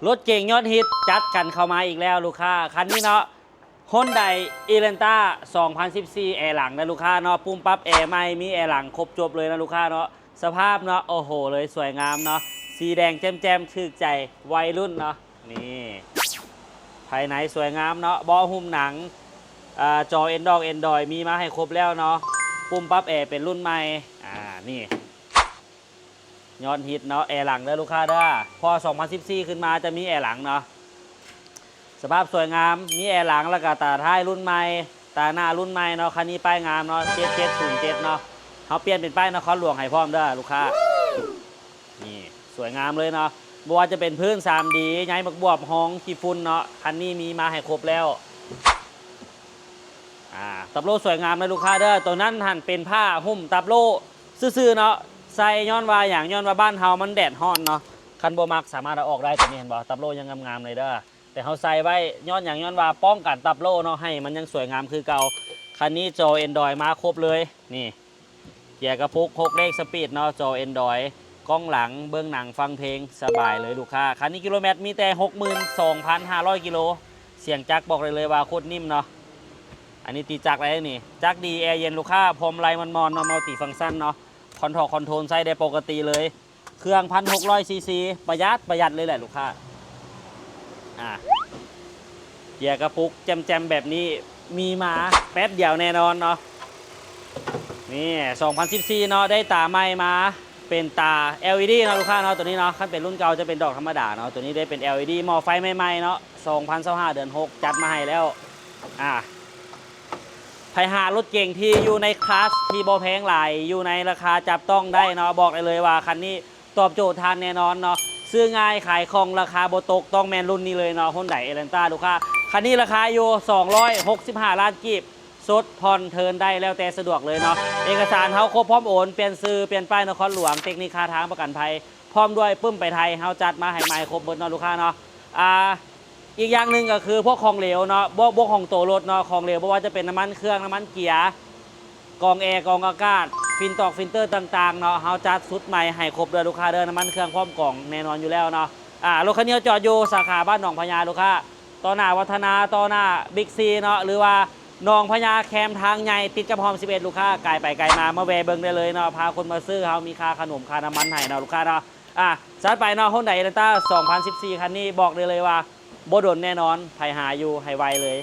ລົດເກັ່ງຍອດຮິດຈັດກັນເຂົ້າມາອີກແລ້ວລູກຄ້າ ຄັນນີ້ເນາະ Hyundai Elantra ສອງພັນສິບສີ່ ແອຫຼັງນະລູກຄ້າເນາະ ປຸ່ມປັບແອໃໝ່ ມີແອຫຼັງຄົບຈົບເລີຍນະລູກຄ້າເນາະ ສະພາບເນາະ ໂອ້ໂຫເລີຍ ສວຍງາມເນາະ ສີແດງແຈ່ມໆ ຖືກໃຈໄວລຸ້ນເນາະ ນີ້ ພາຍໃນສວຍງາມເນາະ ເບາະຫຸ້ມໜັງ ອາ ຈໍ Android Android ມີມາໃຫ້ຄົບແລ້ວເນາະ ປຸ່ມປັບແອເປັນລຸ້ນໃໝ່ ອາ ນີ້ ຍອດຮິດເນາະ ແອຫຼັງເດີລູກຄ້າເດີ ເພາະສອງພັນສິບສີ່ຂຶ້ນມາຈະມີແອຫຼັງເນາະ ສະພາບສວຍງາມ ມີແອຫຼັງ ແລ້ວກະຕາທ້າຍລຸ້ນໃໝ່ ຕາໜ້າລຸ້ນໃໝ່ເນາະ ຄັນນີ້ປ້າຍງາມເນາະ ເຈັດເຈັດສູນເຈັດເນາະ ເຮົາປ່ຽນເປັນປ້າຍນະຄອນຫຼວງໃຫ້ພ້ອມເດີລູກຄ້າ ນີ້ ສວຍງາມເລີຍເນາະ ບໍ່ວ່າຈະເປັນພື້ນສາມດີ ໃຍໝາກບວບ ຮອງຂີ້ຝຸ່ນເນາະ ຄັນນີ້ມີມາໃຫ້ຄົບແລ້ວ ອາ ຕັບໂລ້ສວຍງາມເດີລູກຄ້າເດີ ໂຕນັ້ນຫັ້ນເປັນຜ້າຫຸ້ມຕັບໂລ້ຊື່ໆເນາະ ໃສ່ຍ້ອນວ່າຫຍັງ ຍ້ອນວ່າບ້ານເຮົາມັນແດດຮ້ອນເນາະ ຄັນບໍ່ມັກສາມາດເອົາອອກໄດ້ ໂຕນີ້ເຫັນບໍ່ ຕັບໂລ້ຍັງງາມໆເລີຍເດີ ແຕ່ເຮົາໃສ່ໄວ້ຍ້ອນຫຍັງ ຍ້ອນວ່າປ້ອງກັນຕັບໂລ້ເນາະ ໃຫ້ມັນຍັງສວຍງາມຄືເກົ່າ ຄັນນີ້ຈໍ Android ມາຄົບເລີຍ ນີ້ ເກຍກະປຸກ ຫົກເລກ ສະປີດເນາະ ຈໍ Android ກ້ອງຫຼັງ ເບິ່ງໜັງ ຟັງເພງ ສະບາຍເລີຍລູກຄ້າ ຄັນນີ້ກິໂລແມັດມີແຕ່ ຫົກໝື່ນສອງພັນຫ້າຮ້ອຍ ກິໂລ ສຽງຈັກບອກໄດ້ເລີຍວ່າໂຄດນິ້ມເນາະ ອັນນີ້ຕີຈັກໄດ້ນີ້ ຈັກດີ ແອເຢັນລູກຄ້າ ພວມມາໄລມ່ວນໆເນາະ Multifunction ເນາະ ຄອນໂທລ ຄອນໂທນໃຊ້ໄດ້ປົກກະຕິເລີຍ ເຄື່ອງ ພັນຫົກຮ້ອຍ ຊີຊີ ປະຢັດ ປະຢັດເລີຍແຫຼະລູກຄ້າ ອາ ເກຍກະປຸກແຈ່ມໆແບບນີ້ ມີມາແປັບດຽວແນ່ນອນເນາະ ນີ້ ສອງພັນສິບສີ່ເນາະ ໄດ້ຕາໃໝ່ມາ ເປັນຕາ LED ເນາະລູກຄ້າເນາະ ໂຕນີ້ເນາະ ຄັນເປັນລຸ້ນເກົ່າຈະເປັນດອກທຳມະດາເນາະ ໂຕນີ້ໄດ້ເປັນ LED ໝໍ້ໄຟໃໝ່ໆເນາະ ສອງພັນຊາວຫ້າ ເດືອນຫົກ ຈັດມາໃຫ້ແລ້ວ ອາ ໃຜຫາລົດເກັ່ງທີ່ຢູ່ໃນຄລາສທີ່ບໍ່ແພງຫຼາຍ ຢູ່ໃນລາຄາຈັບຕ້ອງໄດ້ເນາະ ບອກໄດ້ເລີຍວ່າຄັນນີ້ຕອບໂຈດທ່ານແນ່ນອນເນາະ ຊື້ງ່າຍຂາຍຄ່ອງ ລາຄາບໍ່ຕົກ ຕ້ອງແມ່ນລຸ້ນນີ້ເລີຍເນາະ Hyundai Elantra ລູກຄ້າ ຄັນນີ້ລາຄາຢູ່ ສອງຮ້ອຍຫົກສິບຫ້າລ້ານກີບ ສົດຜ່ອນເທີນໄດ້ ແລ້ວແຕ່ສະດວກເລີຍເນາະ ເອກະສານເຮົາຄົບພ້ອມໂອນ ປ່ຽນຊື່ ປ່ຽນປ້າຍນະຄອນຫຼວງ ເຕັກນິກຄ່າທາງ ປະກັນໄພ ພ້ອມດ້ວຍປຶ້ມໄປໄທ ເຮົາຈັດມາໃຫ້ໃໝ່ຄົບເບິດເນາະລູກຄ້າເນາະ ອາ ອີກຢ່າງໜຶ່ງກໍຄືພວກຂອງເຫຼວເນາະ ບໍ່ ບໍ່ຂອງໂຕລົດເນາະ ຂອງເຫຼວບໍ່ວ່າຈະເປັນນ້ຳມັນເຄື່ອງ ນ້ຳມັນເກຍ ກອງແອ ກອງອາກາດ ຟິນຕອກຟິນເຕີຕ່າງໆເນາະ ເຮົາຈັດຊຸດໃໝ່ໃຫ້ຄົບເດີລູກຄ້າເດີ ນ້ຳມັນເຄື່ອງພ້ອມກອງແນ່ນອນຢູ່ແລ້ວເນາະ ອາ ລົດຄັນນີ້ເຮົາຈອດຢູ່ສາຂາບ້ານໜອງພະຍາລູກຄ້າ ຕໍ່ໜ້າວັດທະນາ ຕໍ່ໜ້າ Big C ເນາະ ຫຼືວ່າໜອງພະຍາແຄມທາງໃຫຍ່ ຕິດກັບຮ່ອມສິບເອັດ ລູກຄ້າ ກາຍໄປກາຍມາ ມາແວ່ເບິ່ງໄດ້ເລີຍເນາະ ພາຄົນມາຊື້ ເຮົາມີຄ່າຂະໜົມ ຄ່ານ້ຳມັນໃຫ້ເນາະ ລູກຄ້າເນາະ ອາ ຈັດໄປເນາະ Hyundai Elantra ສອງພັນສິບສີ່ ຄັນນີ້ ບອກໄດ້ເລີຍວ່າ ບໍ່ດົນແນ່ນອນ ໃຜຫາຢູ່ໃຫ້ໄວເລີຍ